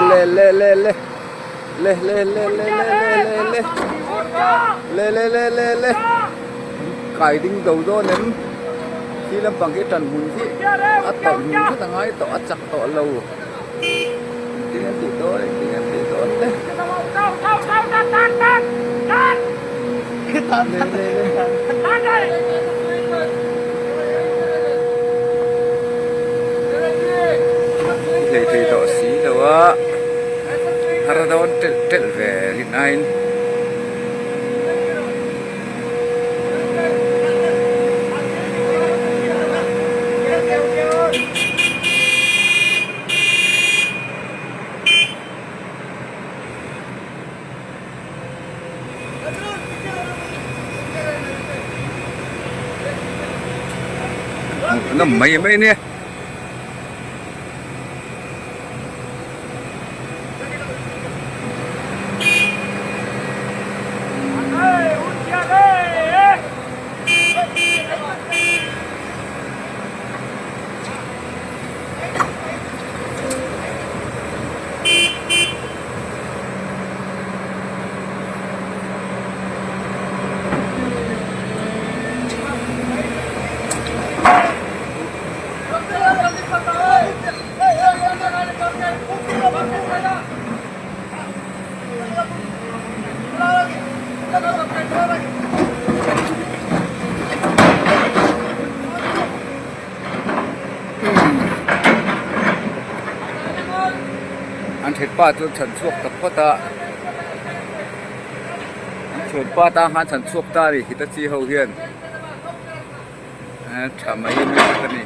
Le le le le le le le le le le le le le le le le kai ding do dawn em khi lampang khi tan hmun khi a tawlh hmun hret a ngai tawh a chak tawh lo engtin an tih dawn engtin an tih dawn le le le le hlei thei tawh si lo a har dawn telh telh ve rin aiin. Hmuhnawm mai mai ania. An thianpa chu an chhan chhuak ta phawt a an thianpa tan khan chhan chhuak ta a ni hitachi ho hian. Tha mai mai tak a ni.